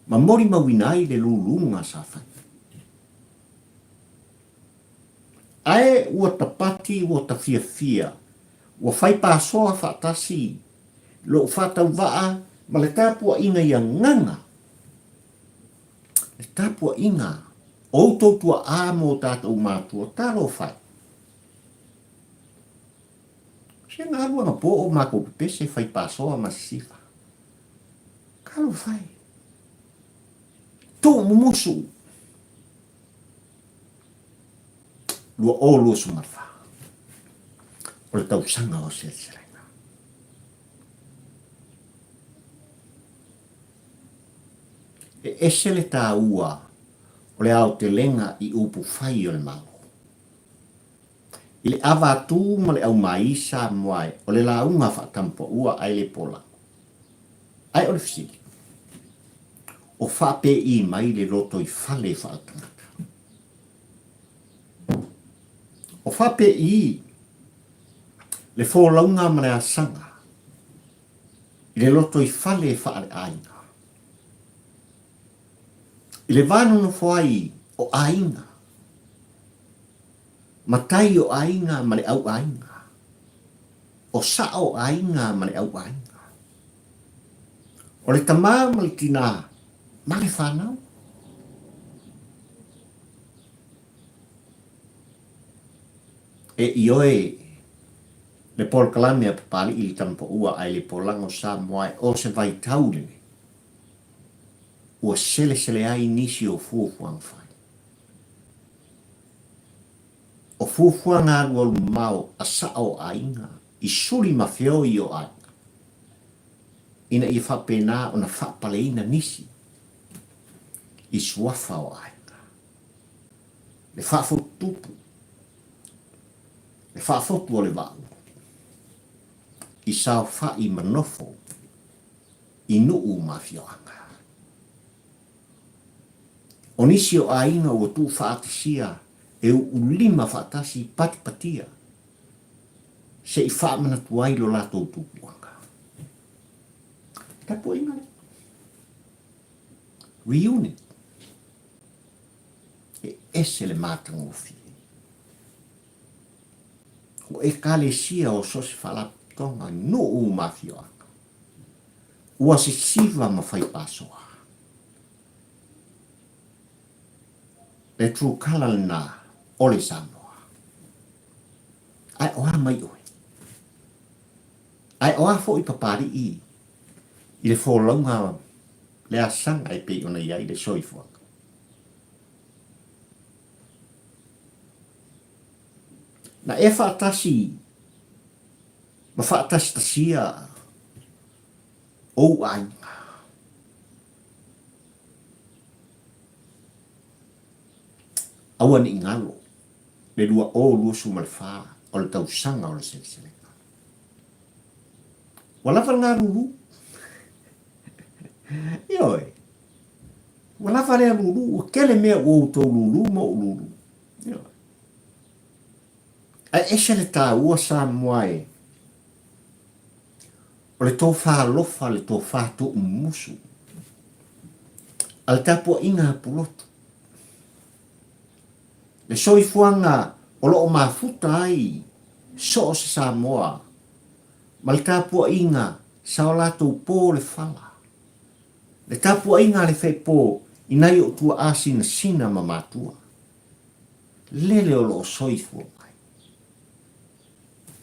ma molimauina ai le luluga sa fai. Ae ua tapati, ua tafiafia, ua fai pasoa faatasi lou faatauvaa ma le tapuaiga i agaga, le tapuaiga o outou tuaa ma o tatou matua, talofa e! Se galuega po o matou pepese fai pasoa ma sisifa. Talofa e! Tuumumusu! 2024. O le tausaga o seleselega. E ese le tāua o le aotelega i upu fai o le Malo. I le avatū ma le aumāī Samoa e o le lauga faatampaua ae le polago. Ae o le fesili, o faapēī mai le lotoifale faaletagata? O faapēī le folauga ma le asaga i le lotoifale faaleaiga? I le va nonofo ai o aiga, matai o aiga ma le au aiga, o sao o aiga ma le au aiga, o le tamā ma le tinā ma le fanau. E ioe le polokalame a Papalii i le Tamapaua ae le polago Samoa e o se vaitau lenei ua selesele ai nisi o fuafuaga fai. O fuafuaga alualu mamao a sao o aiga i suli ma feoi o aiga. ina ia faapena ona faapaleina nisi i suafa o aiga. Le faafotutupu, le faafotu o le vaaulu i saofai ma nofo i nuu ma afioaga. O nisi o aiga ua tuufaatasia e uulima faatasi patipatia se i faamanatu ai lo latou tupuaga. Tapuaiga lea. Reunit. E ese le matagofie. O Ekalesia o so o se faalapotopotoga, nuu ma afioaga, ua sisiva ma fai pasoa. Le true colour lena o le Samoa. Ae o a mai oe? Ae o a foi Papalii i le folauga le asaga e pei ona i ai le soifuaga? Na e faatasi ma faatasitasia ou aiga. Aua ne i galo le 2024 o le tausaga o le seleselega. Ua lava le galulū. Ioe. Ua lava lea lūlū, ua tele mea ua outou lūlū ma ou lūlū. Ioe. Ae ese le taua Samoa e. O le tofa alofa, le tofa tuumumusu a le tapuaiga a Pulotu. Le soifuaga o lo o mafuta ai so o se Samoa ma le tapuaiga sa o latou po le fala. Le tapuaiga a le feepo i nai ou tuaa sinasina ma matua. Lele o lo o soifua mai.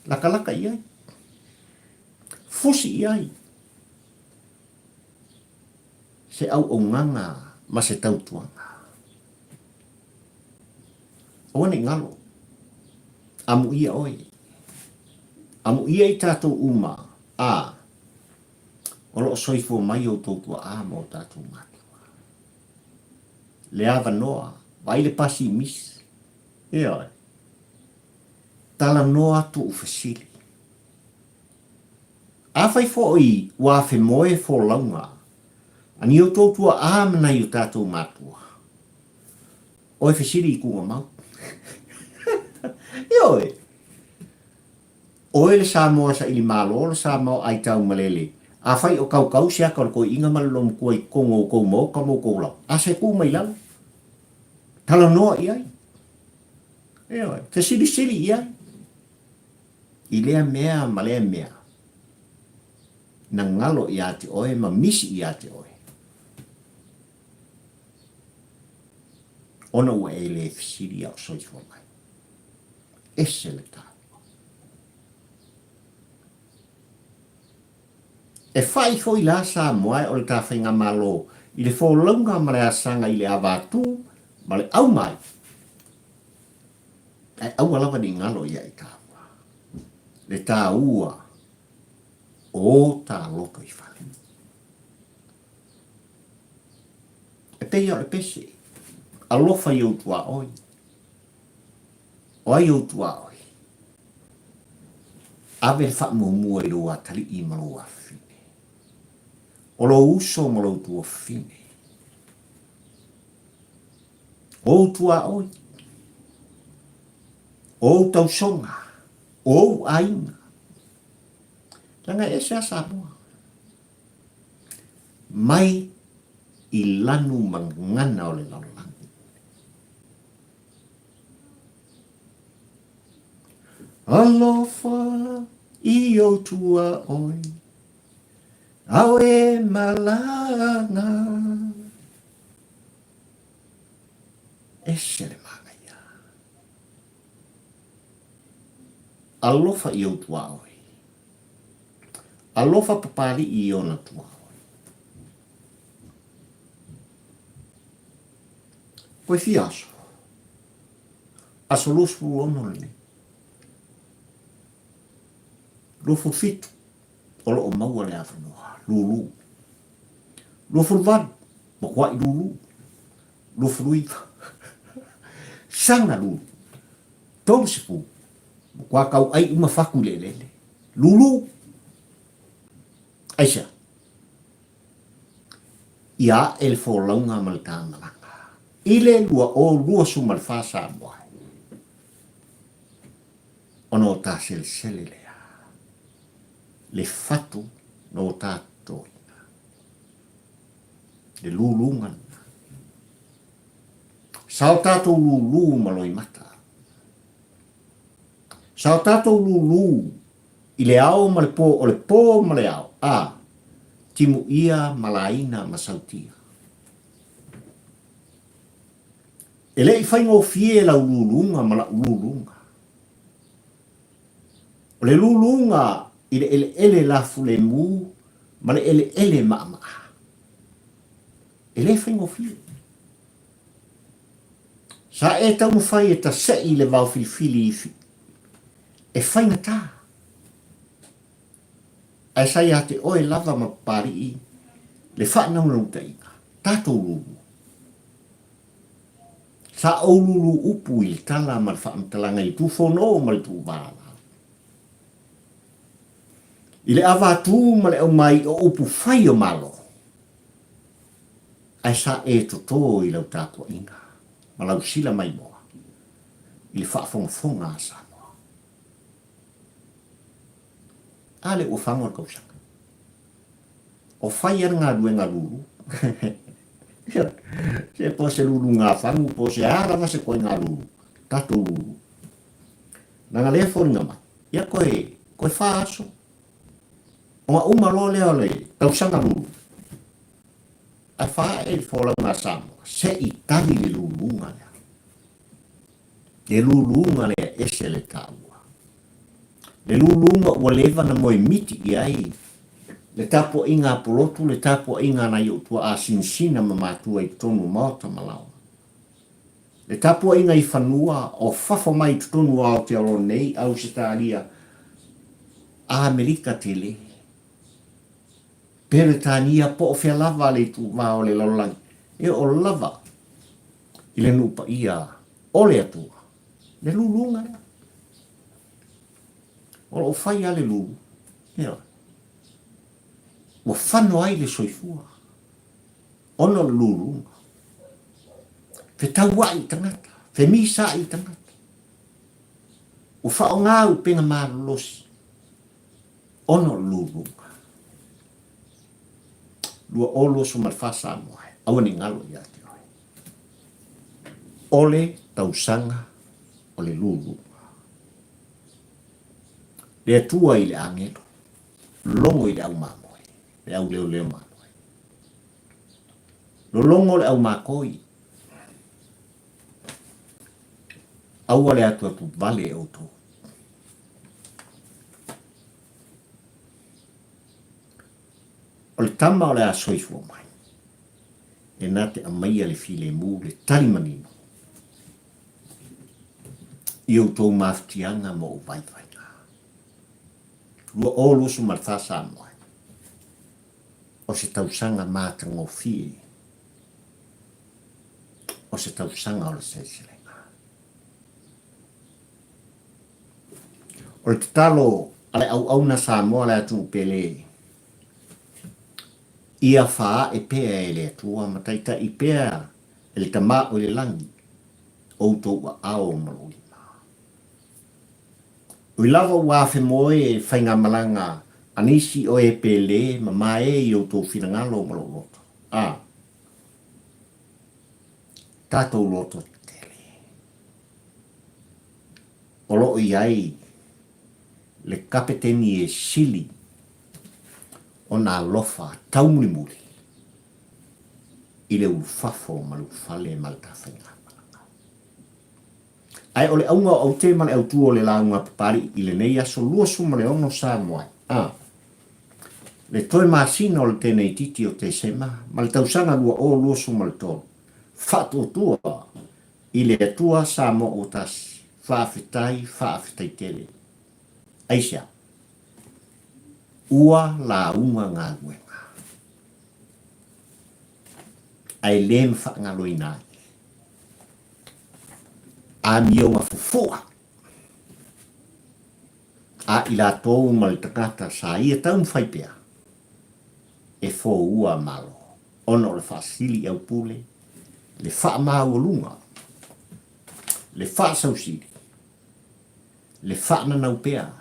Lakalaka i ai. Fusi i ai. Se auaunaga ma se tautuaga. Aua ne i galo. Amuia oe. Amuia i tatou uma, a, o lo o soifua mai outou tuaa ma o tatou matua. Le avanoa, vaai le pasi i misi. Ioe. Talanoa atu ou fesili. Afai foi ua afemoe folauga a ni outou tuaa ma nai o tatou matua, oe fesili i tuugamau. Ioe. Oe le Samoa saili malo, le Samoa aitaumalele, afai o kaukau se aka o le toeaina ma le loomatua i totonu o outou maota ma outou laoa, a se tuu mai lalo, talanoa i ai. Ioe, fesilisili i ai i lea mea ma lea mea na galo ia te oe ma misi ia te oe, ona ua e le fesili a o soifua mai. Ese le taua. E whai foi la Samoa o le ta faigamalo i le folauga ma le asaga i le ava atu ma le au mai. Ae aua lava ne i galo ia i taua le taua o ta loto i fale. E pei o le pese, alofa i ou tuaoi. O ai ou tuaoi? Ave le faamuamua i lou atalii ma lou afafine. O lou uso ma lou tuafafine. O ou tuaoi. O ou tausoga. O ou aiga. Leaga e ese a Samoa. Mai i lanu ma gagana o le lalolagi. Alofa i ou tuaoi, ao e malaga. Ese le manaia. Alofa i ou tuaoi. Alofa Papalii i ona tuaoi. Koe fia aso? Aso 26 lenei. 27. O lo o maua le avanoa. Lulu. 28, matuai lulu. 29, saga lulu. 30, matua tauai uma fatu i le eleele. Lulu. Aisea? Ia ae le folauga ma le tamalaga i le 2024 Samoa e, ona o ta selesele lea, le fatu na o ta totoina, le luluga lena. Sa o tatou lulu ma loimata. Sa o tatou lulu I le ao ma le po, o le po ma le ao, a, timuia ma laina ma sautia. E le i faigofie lau luluga ma la'u luluga. O le luluga i le eleele lafulemu ma le eleele maʻamaʻa. E le faigofie. Sa e taumafai e taseʻi le vao filifili i E faigata. Ae sa ia te oe lava ma Papali'i le faanaunautaiga, tatou lulu. Sa ou lulu upu i le tala ma le faamatalaga i le Tufono ma le Tuuvalaau. I le avatu ma le aumai o upu fai o Malo, ae sa e toto i lau tapuaiga ma lau sila maimoa. i le faafogafoga a Samoa. A lea ua fago le tausaga. O fai a le galuega lulu. Se po se lulu gafagu, po se a lava se koiga lulu, tatou lulu. Leaga lea e foliga mai, ia koe, koe fa aso. Ona uma loa lea o le tausaga lulu, ae fa ae le folauga a Samoa, se i tali le luluga lea. Le luluga lea ese le taua. Le luluga ua leva na moe miti i ai le tapuaiga a Polotu, le tapuaiga a nai ou tuaa sinasina ma matua i totonu o maota ma laoa. Le tapuaiga i fanua o fafo mai i totonu o Aotearoa nei, Ausetalia, Amerika tele, Peretania po o fea lava le ituvā o le lalolagi, e oo lava i le nuu paia o le Atua, le luluga lea. O lo o fai lava le lulu, ioe, ua fano ai le soifua ona o le luluga. Fetauai tagata, femisaai tagata, ua faaaoga upega malolosi ona o le luluga. 2024 Samoa, aua ne i galo ia te oe. O le tausaga o le luluga. Le Atua i le agelo, logo i le au mamoe, le au leoleo mamoe. Lologo le au makoi, aua le atuatu vale e outou. O le tama o le a soifua mai, e na te aumaia le filemu, le tali manino i outou mafatiaga ma ou vaivaiga. 2024 Samoa, o se tausaga matagofie, o se tausaga o le seleselega. O le tatalo a le auauna Samoa le atunuu pele, ia faaee pea e le Atua ma taitai pea e le Tama o i le lagi outou aao ma lou lima. Ui lava ua afemoe e faigamalaga a nisi o e pele ma mae i outou finagalo ma lou loto, a tatou loto tetele. O lo o i ai le Kapeteni e sili ona alofa taumulimuli i le ulufafo ma le ulufale ma le tafaigamalaga. Ae o le auga o aute ma le autu o le lauga a Papali'i i lenei aso 26 Samoa a le toe masina o le teneititi o Tesema ma le tausaga 2023, faatuatua I le Atua Samoa ua tasi, faafetai, faafetai tele. Aisea? Ua lauga galuega. Ae le mafaagaloina ai amioga fufu'a a i latou ma le tagata sa ia taumafai pea e foua Malo ona o le faasili i aupule, le faamaualuga, le faasausili, le faananau pea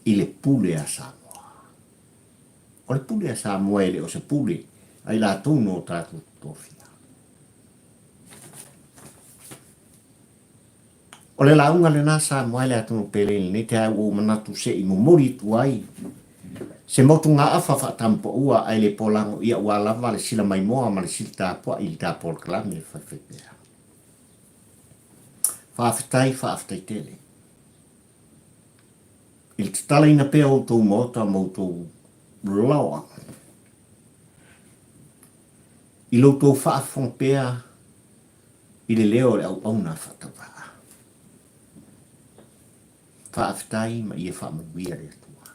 i le pule a Samoa. O le pule a Samoa e le o se pule a i latou na o tatou tofia. O le lauga lena Samoa e le atunuu pele i lenei taeao ua ou manatu se i momoli atu ai se motugaafa faatampoua ae le polago ia ua lava le sila maimoa ma le sila tapuai i le ta polokalame faifaipea. Faafetai, faafetai tele. I le tatalaina pea o outou maota ma outou laoa, i lo outou faafofoga pea i le leo o le auauna faatauvaa. Faafetai ma ia faamanuia le Atua.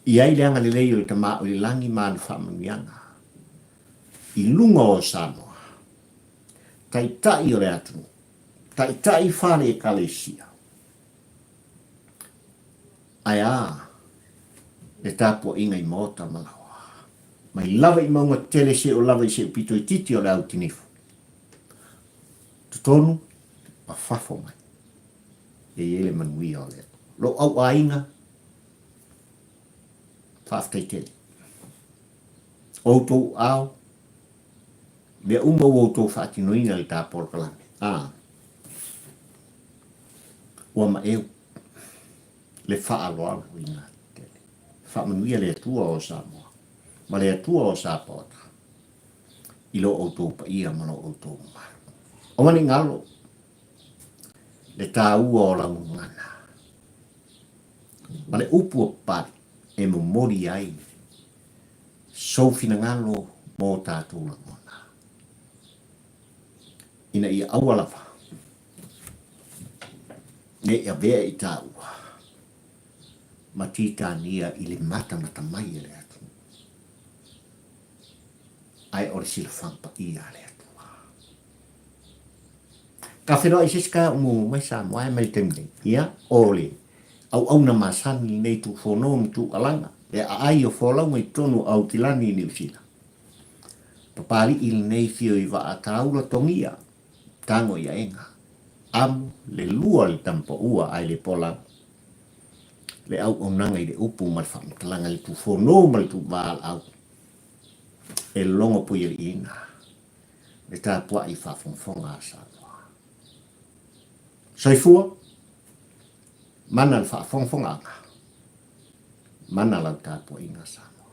I ai le agalelei o le Tama o i le lagi ma ana faamanuiaga i luga o Samoa, Taitai o le atunuu, Taitai fale Ekalesia, ae a le tapuaiga i maota ma laoa, mai lava i mauga tetele se'o lava i se'u pito itiiti o le au tinifu, totonu ma fafo mai, e i ai le manuia o le Atua. Lou au aiga, faafetai tele. Outou ao, mea uma ua outou faatinoina i le ta polokalame, a ua maeu le faaaloalo i ngā tele. Faamanuia le Atua o Samoa ma le Atua o Sapaota i lo outou paia ma lo outou mamalu. Aua ne i galo le taua o lau gagana ma le upu o Papalii e momoli ai sou finagalo mo tatou lagona, ina ia aua lava ne i avea i tāua ma Titania i le matamata mai a le atunuu, ae o le silafaga paia a le Atua. Ka feiloai i se isi taeao muamua mai Samoa e mai le taimi nei. Ia, o le auauna masani lenei Tufono ma Tuualaga, le aai o folauga i totonu o Aotilani i Niu Sila. Papali'i lenei fio i vaa taula togia, tago i aega, amo le lua le tamapaua ae le polago. Le auaunaga i le upu ma le faamatalaga i le Tufono ma le Tuuvalaau e logo puialiiina le tapuai faafogafoga a Samoa. Soifua, mana le faafogafogaaga, mana lau tapuaiga Samoa.